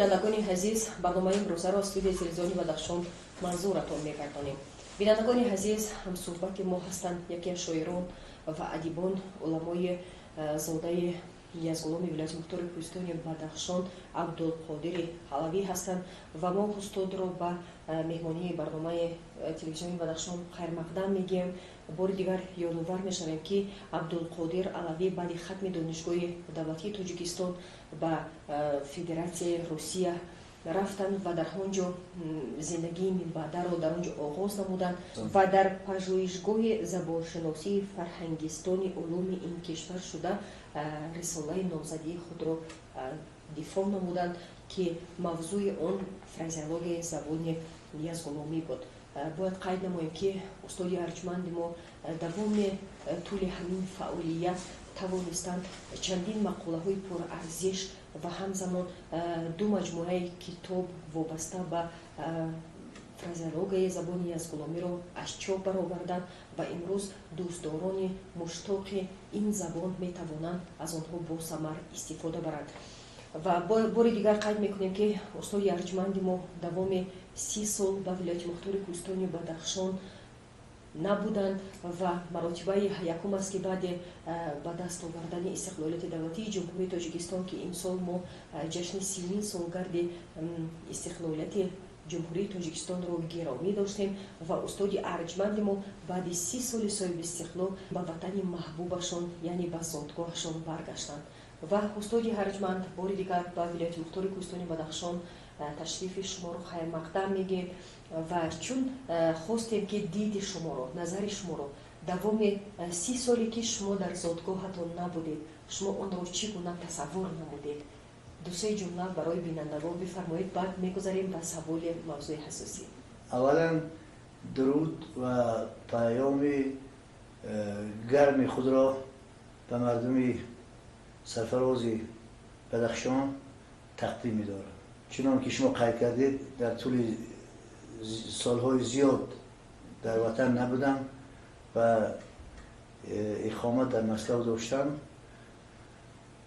Бинандагони азиз, барномаи имрӯзаро аз студияи телевизиони Бадахшон манзуратон мегардонем. Бинандагони азиз, ҳамсӯҳбати мо ҳастанд яке аз шоирон ва адибон, уламои зодаи Язғуломи вилояти мухтори кӯҳистони Бадахшон Абдулқодири Алавӣ ҳастанд ва мо устодро ба меҳмонии барномаи телевизиони Бадахшон хайрмақдам мегӯем. Бори дигар ёдовар мешавем, ки Абдулқодир Алавӣ баъди хатми Донишгоҳи давлатии Тоҷикистон ба Федератсияи Русия рафтанд ва дар он ҷо зиндагии минбаъдаро дар он ҷо оғоз намуданд ва дар пажӯҳишгоҳи забоншиносии Фарҳангистони улуми ин кишвар шуда рисолаи номзадии худро дифоъ намуданд, ки мавзӯи он фразеологияи забони язғуломӣ буд. Бояд қайд намоем, ки устоди арҷманди мо давоми тӯли ҳамин фаъолият тавонистанд чандин мақолаҳои пурарзиш ва ҳамзамон ду маҷмӯаи китоб вобаста ба фразеологияи забони язғуломиро аз чоп бароварданд ва имрӯз дӯстдорони муштоқи ин забон метавонанд аз онҳо босамар истифода баранд. Ва бори дигар қайд мекунем, ки устоди арҷманди мо давоми 30 сол ба вилояти мухтори кӯҳистони Бадахшон набуданд ва маротибаи якум аст, ки баъди ба даст овардани истиқлолияти давлатии Ҷумҳурии Тоҷикистон, ки имсол мо ҷашни 30-умин солгарди истиқлолияти Ҷумҳурии Тоҷикистонро гиромӣ доштем ва устоди арҷманди мо баъди 30 соли соҳибистиқлол ба ватани маҳбубашон, яъне ба зодгоҳашон баргаштанд. Ва устоди арҷманд, бори дигар ба вилояти мухтори кӯҳистони Бадахшон ташрифи шуморо хайрмақдам мегӯем ва чун хостем, ки диди шуморо, назари шуморо давоми 30 соле, ки шумо дар зодгоҳатон набудед, шумо онро чӣ гуна тасаввур намудед, дусе ҷумла барои бинандагон бифармоед, баъд мегузарем ба саволи мавзӯи ҳассосӣ. Аввалан, дуруд ва паёми гарми худро ба мардуми сарфарози Бадахшон тақдим медорам. Чунон ки шумо қайд кардед, дар тӯли солҳои зиёд дар ватан набудам ва иқомат дар Маскав доштам.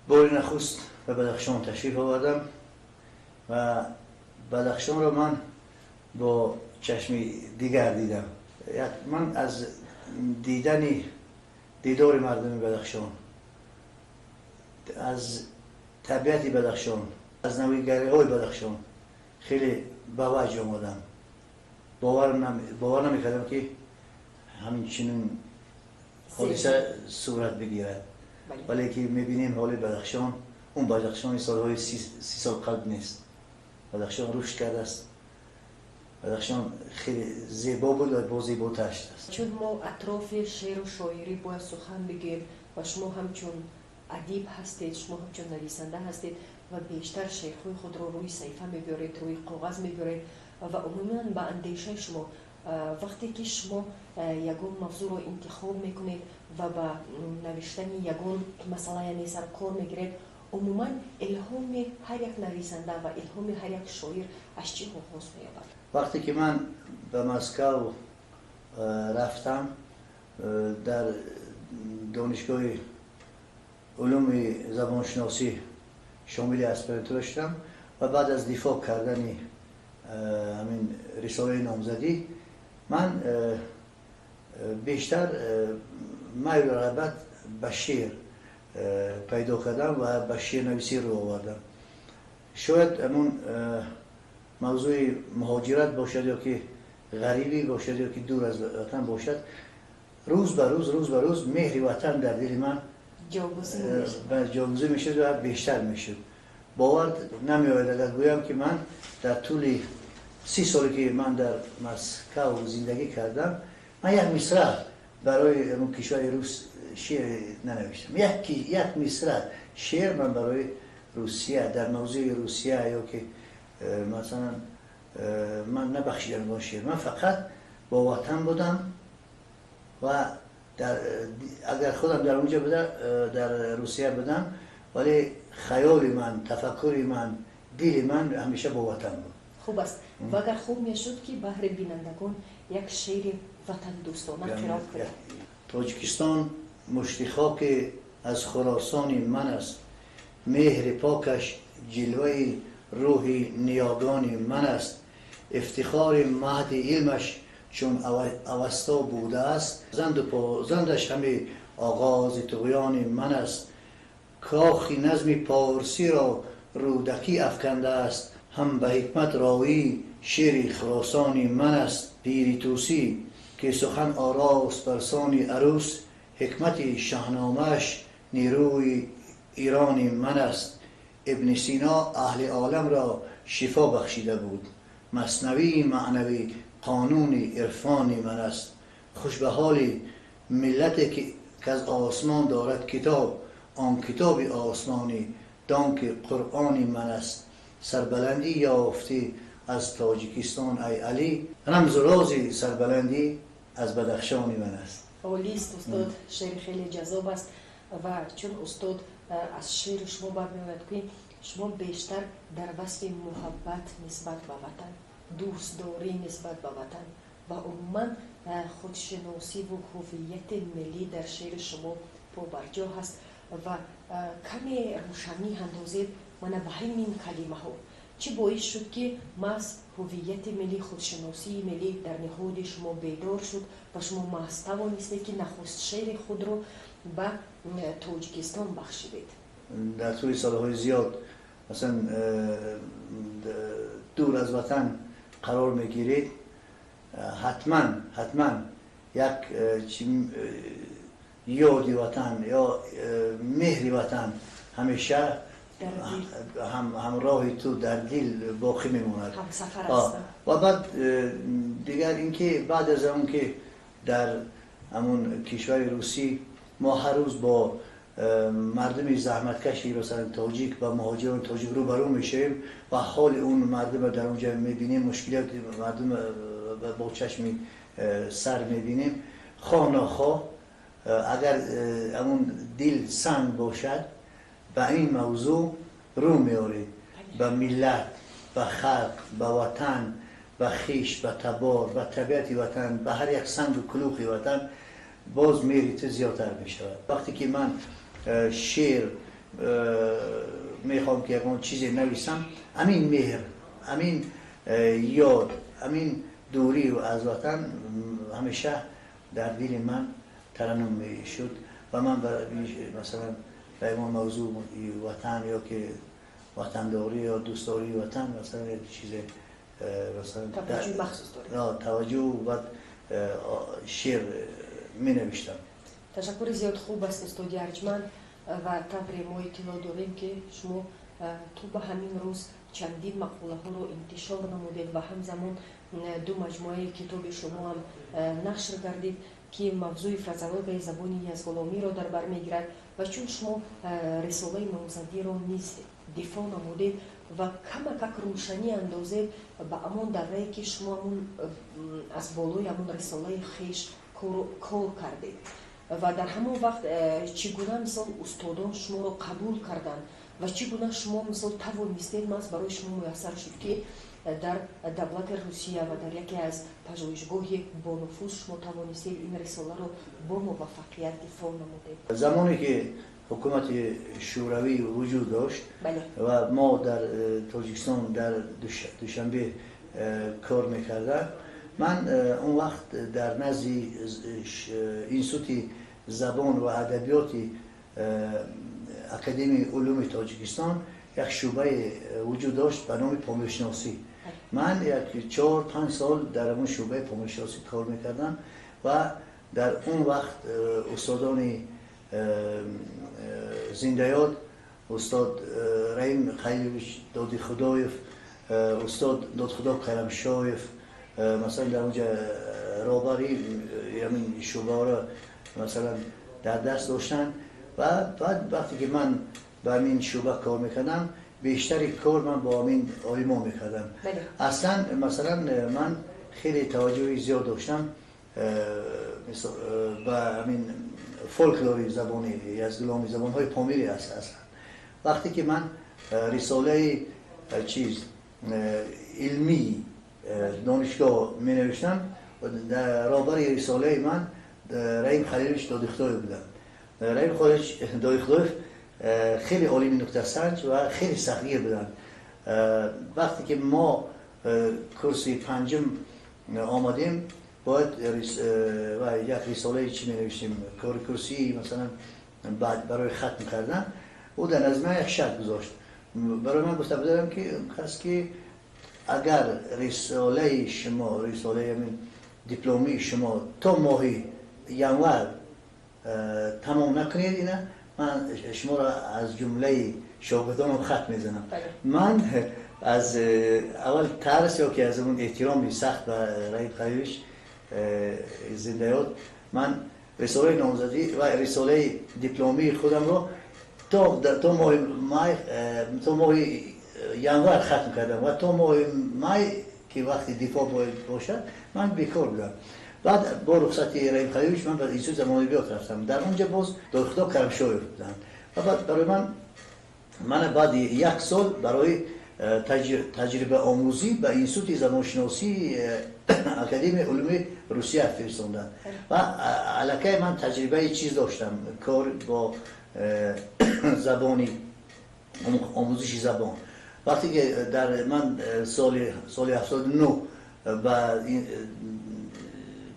Бори нахуст ба Бадахшон ташриф овардам ва Бадахшонро ман бо чашми дигар дидам. Ман аз дидани дидори мардуми Бадахшон, аз табиати Бадахшон, аз навигариҳои Бадахшон хеле ба ваҷд омадам. Бовар намекардам, ки ҳамин чунин ҳодиса сурат бигирад. Вале ки мебинем, ҳоли Бадахшон он Бадахшони солҳои 30 сол қабл нест. Бадахшон рушд кардааст, Бадахшон хеле зебо буд ва боз зеботар шудааст. Чун мо атрофи шеъру шоирӣ бояд сухан бигӯем ва шумо ҳамчун адиб ҳастед, шумо ҳамчун нависанда ҳастед ва бештар шеърҳои худро рӯи саҳифа мебиёред, рӯи коғаз мебиёред ва умуман ба андешаи шумо, вақте ки шумо ягон мавзӯъро интихоб мекунед ва ба навиштани ягон масъала, яъне саркор мегиред, умуман илҳоми ҳар як нависанда ва илҳоми ҳар як шоир аз чӣ оғоз меёбад? Вақте ки ман ба Москав рафтам, дар Донишгоҳи улуми забоншиносӣ шомили аспирантура шудам ва баъд аз дифоъ кардани ҳамин рисолаи номзадӣ ман бештар майлу рағбат ба шеър пайдо кардам ва ба шеърнависӣ рӯ овардам. Шояд ҳамун мавзӯи муҳоҷират бошад ё ки ғарибӣ бошад, ё ки дур аз ватан бошад, рӯз ба рӯз, рӯз ба рӯз меҳри ватан дар дили ман ҷогузин мешуд ва бештар мешуд. Бовар намеояд, агар гӯям, ки ман дар тӯли 30 соле, ки ман дар Москав зиндагӣ кардам, ман як мисра барои кишвари рус шеър нанавиштам. Як мисра шеър ман барои Русия, дар мавзӯи Русия ё ки масалан ман набахшидам бо шеър. Ман фақат бо ватан будам ва агар худам дар онҷа буда, дар Русия будам, вале хаёли ман, тафаккури ман, дили ман ҳамеша бо ватан буд. Хуб аст. Ва агар хуб мешуд, ки баҳри бинандагон як шеъри ватандӯстона қироат кунед. Тоҷикистон мушти хоки аз Хуросони ман аст, меҳри покаш ҷилваи рӯҳи ниёгони ман аст. Ифтихори маҳди илмаш чун Авасто будааст, занду позандаш ҳаме оғози туғёни ман аст. Кохи назми порсиро Рӯдакӣ афкандааст, ҳам ба ҳикмат роӣ шеъри Хуросони ман аст. Пири Тӯсӣ ки сухан орост бар сони арӯс, ҳикмати Шоҳномааш нерӯи Ирони ман аст. Ибни Сино аҳли оламро шифо бахшида буд, маснавии маънавӣ қонуни ирфони ман аст. Хуш ба ҳоли миллате ки аз осмон дорад китоб, он китоби осмонӣ дон ки Қуръони ман аст. Сарбаландӣ ёфтӣ аз Тоҷикистон ай Алӣ, рамзу рози сарбаландӣ аз Бадахшони ман аст. Олист устод, шеър хеле ҷаззоб аст ва чун устод аз шеъри шумо бармеояд, ки шумо бештар дар васфи муҳаббат нисбат ба ватан, дӯстдорӣ нисбат ба ватан ва умуман худшиносиву ҳуввияти миллӣ дар шеъри шумо побарҷо ҳаст ва каме рӯшанӣ андозед мана ба ҳамин калимаҳо. Чӣ боис шуд, ки маҳз ҳуввияти миллӣ, худшиносии миллӣ дар ниҳоди шумо бедор шуд ва шумо маҳз тавонистед, ки нахуст шеъри худро ба Тоҷикистон бахшидед? Дар тӯли солҳои зиёд масалан дур аз ватан қарор мегиред, ҳатман як ёди ватан ё меҳри ватан ҳамеша ҳамроҳи ту дар дил боқӣ мемонад. Ва баъд дигар ин ки баъд аз он ки дар ҳамон кишвари русӣ мо ҳар рӯз бо мардуми заҳматкаши масалан тоҷик ва муҳоҷирони тоҷик рӯбарӯ мешавем ва ҳоли он мардумро дар онҷа мебинем, мушкилоти мардум бо чашми сар мебинем. Хоҳ нохоҳ агар ҳамон дил санг бошад, ба ин мавзӯъ рӯ меоред, ба миллат, ба халқ, ба ватан, ба хиш, ба табор, ба табиати ватан, ба ҳар як сангу кулухи ватан боз меҳри ту зиёдтар мешавад. Вақте ки ман шеър мехоҳам ки ягон чизе нависам, ҳамин меҳр, ҳамин ёд, ҳамин дурӣ аз ватан ҳамеша дар дили ман тараннум мешуд ва ман масалан ба ягон мавзӯъ ватан ё ки ватандорӣ ё дӯстдории ватан масалан як чизе масалан таваҷҷӯҳи махсус доред, таваҷҷӯҳ баъд шеър менавиштам. Ташаккури зиёд, хуб аст устоди арҷманд. Ва тавре мо иттилоъ дорем, ки шумо то ба ҳамин рӯз чандин мақолаҳоро интишор намудед ва ҳамзамон ду маҷмӯаи китоби шумо ҳам нашр гардид, ки мавзӯи фразеологияи забони язғуломиро дар бар мегирад. Ва чун шумо рисолаи номзадиро низ дифоъ намудед ва камакак рӯшанӣ андозед ба ҳамон даврае, ки шумо ҳамон аз болои ҳамон рисолаи хеш кор кардед ва дар ҳамон вақт чӣ гуна мисол устодон шуморо қабул карданд ва чӣ гуна шумо мисол тавонистед, маҳз барои шумо муяссар шуд, ки дар давлати Русия ва дар яке аз пажӯҳишгоҳи бонуфуз шумо тавонистед ин рисоларо бо муваффақият дифоъ намудед? Замоне ки ҳукумати шӯравӣ вуҷуд дошт ва мо дар Тоҷикистон дар Душанбе кор мекардам, ман он вақт дар назди институти забон ва адабиёти Академияи улуми Тоҷикистон як шӯъбае вуҷуд дошт ба номи помиршиносӣ. Ман як 4-5 сол дар ҳамон шӯъбаи помиршиносӣ кор мекардам ва дар он вақт устодони зиндаёд, устод Раҳим Халилович Додихудоев, устод Додхудо Карамшоев, масалан дар онҷа роҳбари ҳамин шӯъбаҳоро масалан дар даст доштанд. Ва баъд вақте ки ман ба ҳамин шӯъба кор мекардам, бештари кор ман бо ҳамин олимо мекардам. Аслан масалан ман хеле таваҷҷӯҳи зиёд доштам ба ҳамин фолклори забони язгуломи, забонҳои помирӣ аст. Аслан вақте ки ман рисолаи чиз илмии донишгоҳ менавиштам, роҳбари рисолаи ман Раҳим Халилович Додихудоев буданд. Раҳим Халилович Додихудоев хеле олими нуктасанҷ ва хеле сахтгир буданд. Вақте ки мо курси панҷум омадем, бояд як рисолаи чӣ менавиштем, кори курсии масалан барои хатм кардан. Ӯ дар назди ман як шарт гузошт. Барои ман гуфта будам, ки кас ки агар рисолаи шумо, рисолаи дипломии шумо то моҳи январ тамом накунед, ина ман шуморо аз ҷумлаи шогирдонам хат мезанам. Ман аз аввал тарс ё ки аз он эҳтироми сахт ба Раҳим Халилович зиндаёд, ман рисолаи номзадӣ ва рисолаи дипломии худамро то моҳи май, то моҳи январ хатм кардам ва то моҳи май, ки вақти дифоъ бояд бошад, ман бекор будам. Баъд бо рухсати Раҳим Халилович ман ба Институти забони адабиёт рафтам. Дар он ҷо боз Додхудо Карамшоев буданд ва баъд барои ман мана баъди як сол барои таҷрибаомӯзӣ ба Институти забоншиносии Академияи улуми Русия фиристонданд ва аллакай ман таҷрибаи чиз доштам, кор бо забони, омӯзиши забон. Вақте ки дар ман соли 79 ба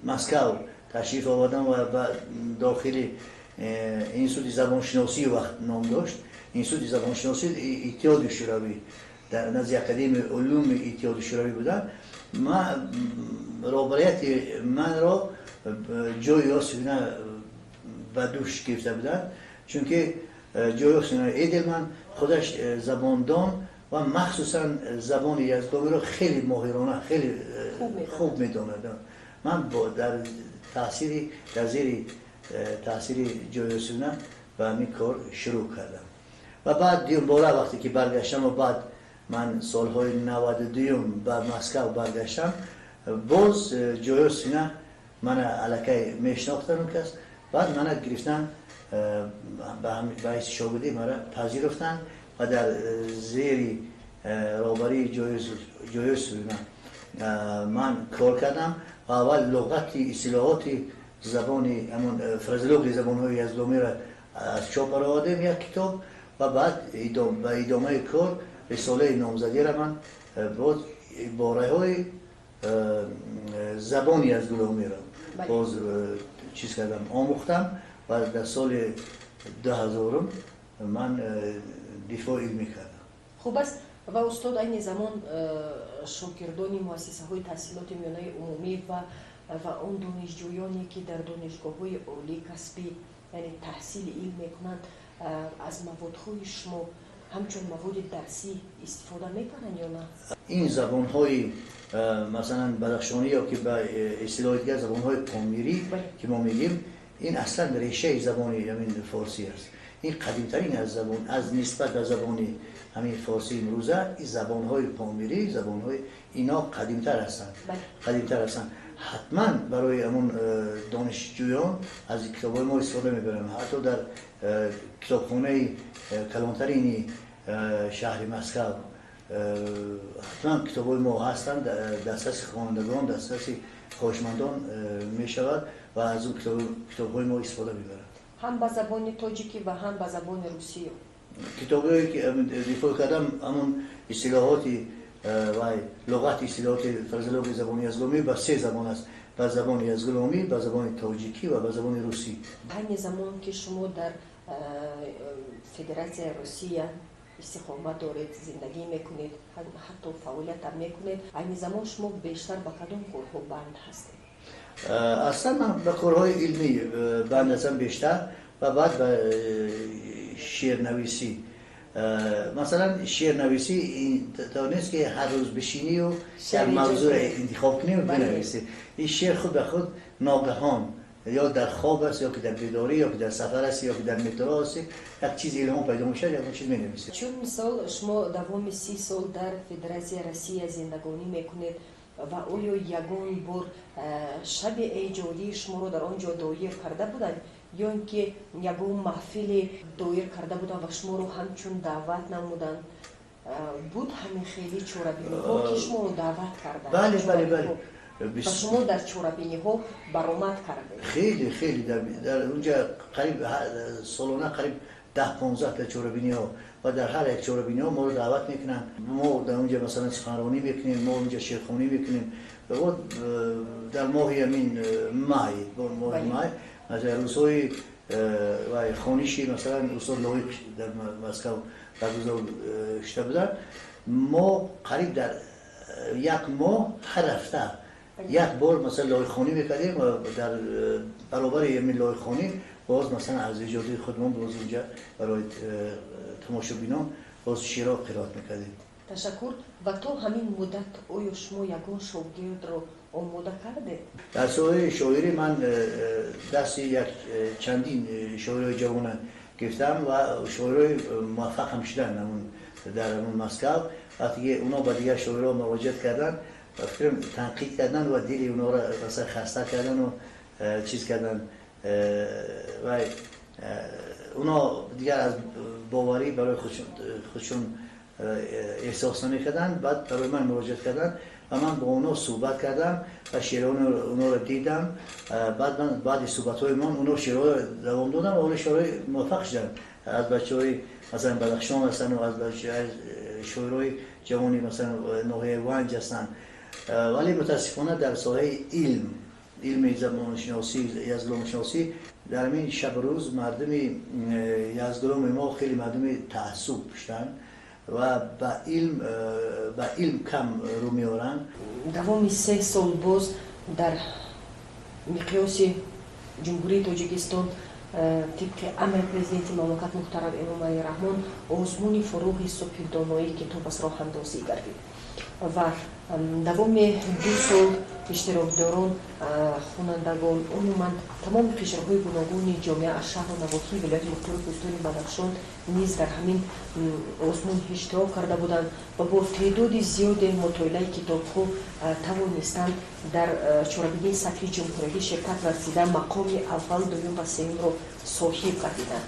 Москав ташриф овардам ва ба дохили Институти забоншиносии, вақт ном дошт Институти забоншиносии Иттиҳоди Шӯравӣ, дар назди Академияи улуми Иттиҳоди Шӯравӣ будам, роҳбарияти манро Ҷои Иосифовна ба дӯш гирифта буданд, чунки Ҷои Иосифовна Эделман худаш забондон ва махсусан забони язгомиро хеле моҳирона, хеле хуб медонад. Ман дар зери таъсири Ҷои Иосифовна ба ҳамин кор шурӯъ кардам. Ва баъд дубора вақте ки баргаштам ва баъд ман солҳои 92-юм ба Москав баргаштам, боз Ҷои Иосифовна мана аллакай мешинохтан он кас, баъд мана гирифтан, ба ҳайси шогирдӣ мара пазируфтанд ва дар зери роҳбарии Ҷои Иосифовна ман кор кардам ва аввал луғати истилоҳоти забони, ҳамон фразеологияи забонҳои язгомиро аз чоп баровардем, як китоб, ва баъд ба идомаи кор рисолаи номзадиро ман боз ибораҳои забони язгуломиро боз чиз кардам, омӯхтам ва дар соли 2000-ум ман дифои илмӣ кардам. Хуб аст. Ва устод, айни замон шогирдони муассисаҳои таҳсилоти миёнаи умумӣ ва он донишҷӯёне, ки дар донишгоҳҳои олии касбӣ, яъне таҳсили илм мекунанд, аз маводҳои шумо ҳамчун маводи дарсӣ истифода мекунанд ё на? Ин забонҳои масалан бадахшонӣ ё ки ба истилоҳи дигар забонҳои помирӣ, ки мо мегӯем, ин аслан решаи забони ҳамин форсӣ аст. Ин қадимтарин аз забон, аз нисбат ба забони ҳамин форсии имрӯза, ин забонҳои помирӣ, забонҳои ино қадимтар ҳастанд, қадимтар ҳастанд. Ҳатман барои ҳамон донишҷӯён аз китобҳои мо истифода мебаранд. Ҳатто дар китобхонаи калонтарини шаҳри Москав ҳатман китобҳои мо ҳастанд, дастраси хонандагон, дастраси хоҳишмандон мешавад ва аз он китобҳои мо истифода мебаранд. Ҳам ба забони тоҷикӣ ва ҳам ба забони русӣ. Китобҳое ки дифоъ кардам, ҳамон истилоҳоти ва луғати истилоҳоти фразеологияи забони язгомӣ ба се забон аст: ба забони язгуломӣ, ба забони тоҷикӣ ва ба забони русӣ. Айни замон ки шумо дар Федератсияи Русия истиқомат доред, зиндагӣ мекунед, ҳатто фаъолиятам мекунед, айни замон шумо бештар ба кадом корҳо банд ҳастед? Аслан ман ба корҳои илмӣ банд ҳастам бештар ва баъд ба шеърнависӣ. Масалан, шеърнависӣ то нест, ки ҳар рӯз бишинию як мавзӯъро интихоб кунӣ ва бинависӣ. Ин шеър худ ба худ ногаҳон ё дар хоб аст, ё ки дар бедорӣ, ё ки дар сафар аст, ё ки дар метро аст, як чиз илҳом пайдо мешавад, як чиз менависӣ. Чун мисол шумо давоми 30 сол дар Федератсияи Россия зиндагонӣ мекунед ва оё ягон бор шаби эҷодии шуморо дар он ҷо доир карда буданд ё ин ки ягон маҳфиле доир карда буданд ва шуморо ҳамчун даъват намуданд? Буд ҳамин хели чорабиниҳо, ки шуморо даъват карданд? Бале, бале, бале. Ва шумо дар чорабиниҳо баромад кардед? Хеле, хеле. Дар онҷа қариб солона қариб 10-15 та чорабиниҳо ва дар ҳар як чорабиниҳо моро даъват мекунанд. Мо дар онҷа масалан суханронӣ мекунем, мо онҷа шеърхонӣ мекунем. Ва дар моҳи ҳамин май, моҳи май, масалан рӯзҳои хониши масалан устод Лоиқ дар Москва баргузор шуда буданд, мо қариб дар як моҳ ҳар ҳафта як бор масалан лоиқхонӣ мекардем ва дар баробари ҳамин лоиқхонӣ боз масалан аз иҷозаи худмон боз онҷа барои тамошобинон боз шеърҳо қироат мекардем. Ташаккур. Ва то ҳамин муддат оё шумо ягон шогирдро омода кардед? Дар соҳаи шоирӣ ман дасти як чандин шоирои ҷавона гирифтам ва шоирои муваффақ ҳам шуданд дар ҳамон Москва. Вақте ки онҳо ба дигар шоирҳо муроҷиат карданд, фикрам танқид карданд ва дили онҳоро масалан хаста карданд ва чиз карданд ва онҳо дигар аз боварӣ барои худшон эҳсос намекарданд. Баъд барои ман муроҷиат карданд ва ман бо онҳо суҳбат кардам ва шеърҳои онҳоро дидам. Баъд ман баъди суҳбатҳои ман онҳо шеърҳоро давом додам ва онҳо шеърҳои муваффақ шуданд. Аз бачаҳои масалан Бадахшон ҳастанд ва аз шоирҳои ҷавони масалан ноҳияи Ванҷ ҳастанд. Вале мутаассифона дар соҳаи илм, илми забоншиносӣ, язгуломшиносӣ дар ҳамин шабу рӯз мардуми язгуломи мо хеле мардуми таассуб шуданд ва ба илм кам рӯ меоранд. Давоми 3 сол боз дар миқёси Ҷумҳурии Тоҷикистон тибқи амри президенти мамлакат муҳтарам Эмомалӣ Раҳмон озмуни фурӯғи субҳи доноии китоб аз роҳандозӣ гардид ва давоми 2 сол иштирокдорон, хонандагон, умуман тамоми қишрҳои гуногуни ҷомеа аз шаҳру навоҳии вилояти мухтори Кӯҳистони Бадахшон низ дар ҳамин озмун иштирок карда буданд ва бо теъдоди зиёде мутолиаи китобҳо тавонистанд дар чорабинии сатҳи ҷумҳуриявӣ ширкат варзида мақоми аввал, дуюм ва сеюмро соҳиб гардиданд.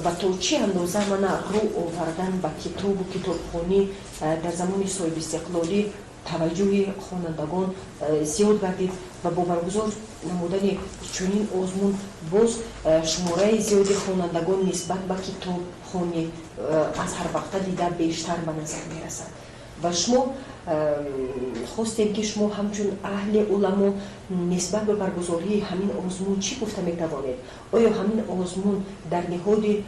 Ва то чӣ андоза мана рӯ овардан ба китобу китобхонӣ дар замони соҳибистиқлолӣ таваҷҷӯҳи хонандагон зиёд гардид ва бо баргузор намудани чунин озмун боз шумораи зиёди хонандагон нисбат ба китобхонӣ аз ҳар вақта дида бештар ба назар мерасад. Ва шумо хостем ки шумо ҳамчун аҳли уламо нисбат ба баргузории ҳамин озмун чӣ гуфта метавонед? Оё ҳамин озмун дар ниҳоди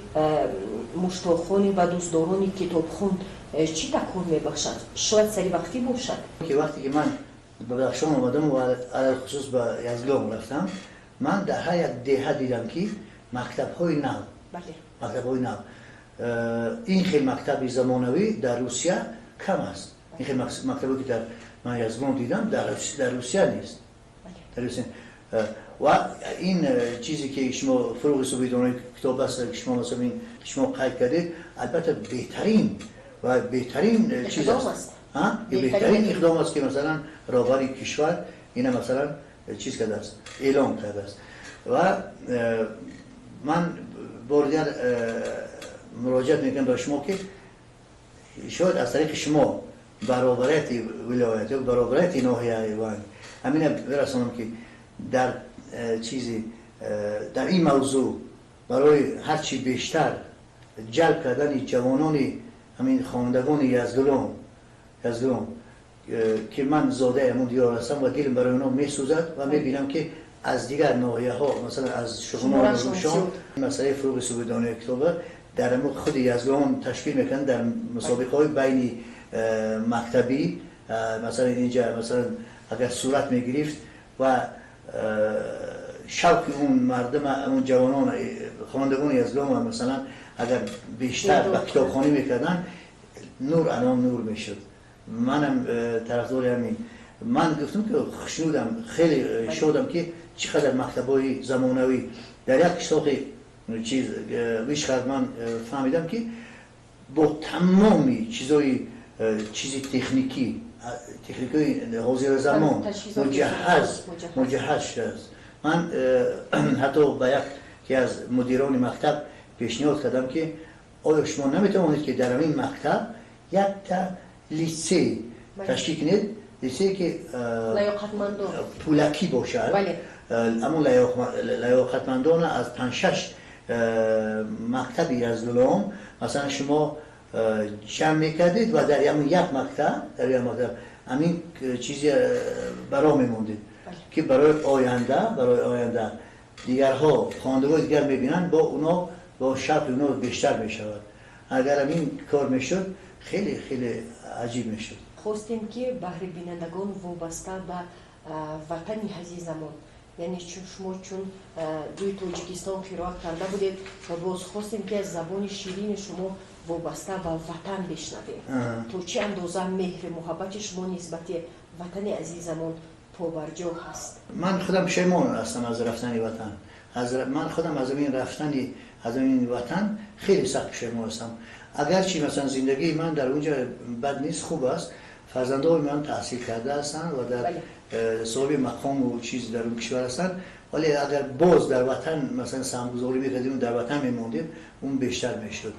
муштоқони ва дӯстдорони китобхон чӣ такон мебахшад? Шояд саривақтӣ бошад? Ки вақте ки ман ба Бадахшон омадам ва алалхусус ба Язгулом рафтам, ман дар ҳар як деҳа дидам ки мактабҳои нав, мактабҳои нав, ин хел мактаби замонавӣ дар Русия кам аст. Ин хел мактабе ки дар ман Язгулом дидам дар Русия нест. Ва ин чизе ки шумо фурӯғи субҳи донои китоб аст, ки шумо масалан шумо қайд кардед, албатта беҳтарин ва беҳтарин чиз аст. Беҳтарин иқдом аст ки масалан роҳбари кишвар ина масалан чиз кардааст, эълон кардааст. Ва ман бори дигар муроҷиат мекунам ба шумо ки шояд аз тариқи шумо баробарияти вилоят ё баробарияти ноҳияи Ванг ҳамина бирасонам ки дар чизи дар ин мавзӯъ барои ҳарчи бештар ҷалб кардани ҷавонони ҳамин хонандагони Язгулом ки ман зодаи ҳамон диёр ҳастам ва дилам барои онҳо месӯзад ва мебинам ки аз дигар ноҳияҳо масалан аз Шуғнон ва Рӯшон масъалаи фурӯғи субҳи донои китоба дар ҳамон худи Язгулом ташкил мекунанд дар мусобиқаҳои байни мактабӣ. Масалан инҷа масалан агар сурат мегирифт ва шавқи он мардум, он ҷавонон, хонандагони Язгулом масалан агар бештар ба китобхонӣ мекарданд, нур анон нур мешуд. Манам тарафдори ҳамин. Ман гуфтам ки хушнудам, хеле шодам ки чӣ қадар мактабҳои замонавӣ дар як қишлоқи чиз вишхард ман фаҳмидам ки бо тамоми чизои чизи техникӣ, техникаи ҳозири замон муҷаҳҳаз шудааст. Ман ҳатто ба яке аз мудирони мактаб пешниҳод кардам ки оё шумо наметавонед ки дар ҳамин мактаб якта литсей ташкил кунед, литсее ки пулакӣ бошад, аммо лаёқатмандона аз 5-6 мактаби Яздлом масалан шумо ҷамъ мекардед ва дар як мактаб, дар як мактаб ҳамин чизи баро мемондед, ки барои оянда дигарҳо, хонандагони дигар мебинанд, бо оно бо шавқи оно бештар мешавад. Агар ҳамин кор мешуд, хеле хеле аҷиб мешуд. Хостем, ки баҳри бинандагон вобаста ба ватани азизамон, яъне шумо чун рӯи Тоҷикистон қироат карда будед ва боз хостем, ки аз забони ширини шумо вобаста ба ватан бишнавем, то чӣ андоза меҳри муҳаббати шумо нисбати ватани азизамон побарҷо ҳаст. Ман худам пушаймон ҳастам аз рафтани ватан. Ман худам аз ин рафтани аз ин ватан хеле сахт пушаймон ҳастам. Агарчи масалан зиндагии ман дар онҷо бад нест, хуб аст, фарзандони ман таҳсил карда ҳастанд ва дар соҳиби мақому чиз дар он кишвар ҳастанд, вале агар боз дар ватан масалан саҳмгузорӣ мекардем, дар ватан мемондем, он бештар мешуд.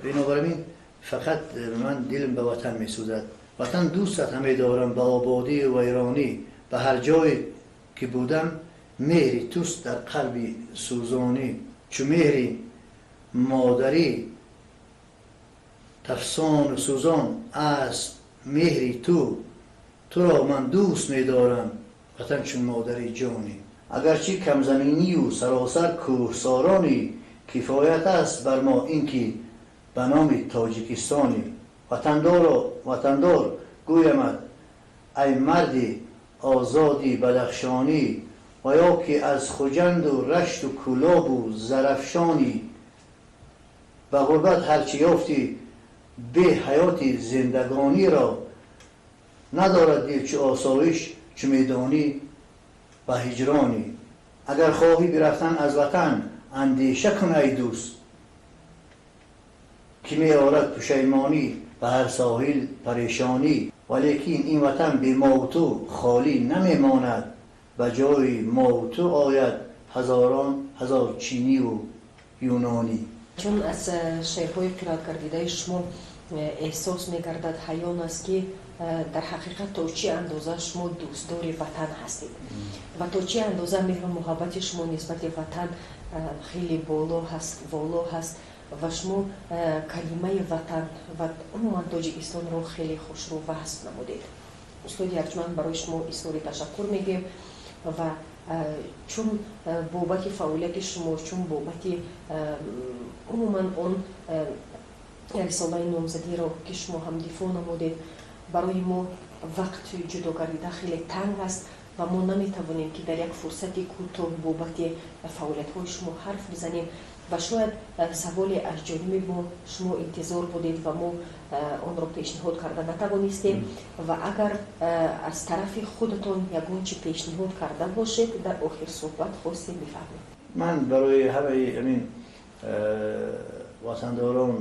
Бинобар ин фақат ман дилам ба ватан месӯзад. Ватан дӯстат ҳаме дорам ба ободию вайронӣ, ба ҳар ҷое ки будам меҳри туст дар қалби сӯзонӣ, чу меҳри модарӣ тафсону сӯзон аст меҳри ту, туро ман дӯст медорам ватан чун модари ҷонӣ. Агарчи камзаминию саросар кӯҳсоронӣ, кифоят аст бар мо ин ки ба номи Тоҷикистонӣ. Ватандор гӯямад ай марди озоди Бадахшонӣ, ва ё ки аз Хуҷанду Рашту Кӯлобу Зарафшонӣ. Ба ғурбат ҳарчи ёфтӣ бе ҳаёти зиндагониро, надорад дил чу осоиш чу медонӣ ба ҳиҷронӣ. Агар хоҳӣ бирафтан аз ватан, андеша кун ай дӯст, ки меорад пушаймонӣ ба ҳар соҳил парешонӣ. Валекин ин ватан бе мову ту холӣ намемонад, ба ҷои мову ту ояд ҳазорон ҳазор чиниву юнонӣ. Чун аз шеърҳои қироат гардидаи шумо эҳсос мегардад, ҳаён аст, ки дар ҳақиқат то чӣ андоза шумо дӯстдори ватан ҳастед ва то чӣ андоза меҳру муҳаббати шумо нисбати ватан хеле боло ҳаст, воло ҳаст ва шумо калимаи ватан ва умуман Тоҷикистонро хеле хушрӯ васф намудед. Устоди арҷманд, барои шумо изҳори ташаккур мегӯем ва чун бобати фаъолияти шумо, чун бобати умуман он рисолаи номзадиро, ки шумо ҳам дифоъ намудед, барои мо вақт ҷудо гардида хеле танг аст ва мо наметавонем, ки дар як фурсати кӯтоҳ бобати фаъолиятҳои шумо ҳарф бизанем ва шояд саволе аз ҷониби мо шумо интизор будед ва мо онро пешниҳод карда натавонистем. Ва агар аз тарафи худатон ягон чи пешниҳод карда бошед, дар охир суҳбат хостем бифаҳмем. Ман барои ҳамаи ҳамин ватандорон,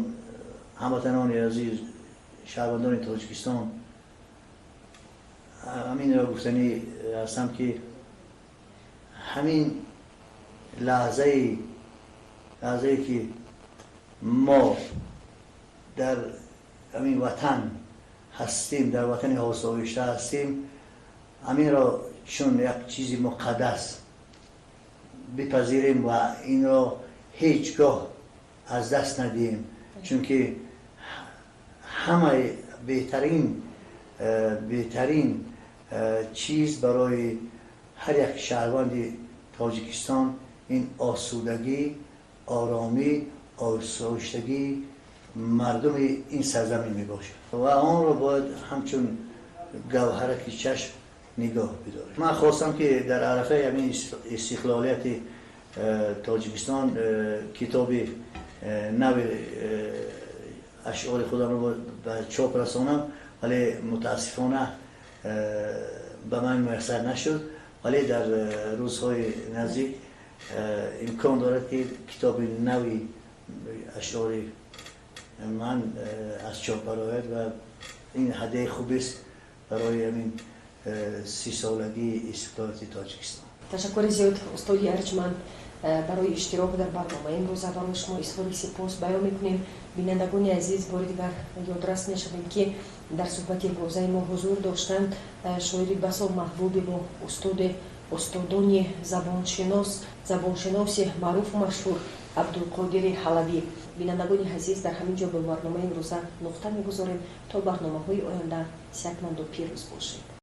ҳамватанони азиз, шаҳрвандони Тоҷикистон ҳаминро гуфтанӣ ҳастам, ки ҳамин лаҳзае ки мо дар ҳамин ватан ҳастем, дар ватани осоишта ҳастем, ҳаминро чун як чизи муқаддас бипазирем ва инро ҳеҷ гоҳ аз даст надиҳем, чунки ҳамаи беҳтарин чиз барои ҳар як шаҳрванди Тоҷикистон ин осудагӣ, оромӣ, осоиштагии мардуми ин сарзамин мебошад ва онро бояд ҳамчун гавҳараки чашм нигоҳ бидорем. Ман хостам, ки дар арафаи ҳамин истиқлолияти Тоҷикистон китоби нави ашъори худамро ба чоп расонам, вале мутаассифона ба ман муяссар нашуд. Вале дар рӯзҳои наздик имкон дорад, ки китоби нави ашъори ман аз чоп барояд ва ин ҳадияи хубест барои ҳамин 30-солагии истиқлолияти Тоҷикистон. Ташаккури зиёд, устоди арҷманд, барои иштирок дар барномаи имрӯза. Барои шумо изҳори сипос баён мекунем. Бинандагони азиз, бори дигар ёдрас мешавем, ки дар суҳбати имрӯзаи мо ҳузур доштанд шоири басо маҳбуби мо, устоди Устодони забоншинос, забоншиноси маъруфу машҳур Абдулқодири Ҳалавӣ. Бинандагони азиз, дар ҳамин ҷо ба барномаи имрӯза нуқта мегузорем. То барномаҳои оянда сиҳатманду пирӯз бошед.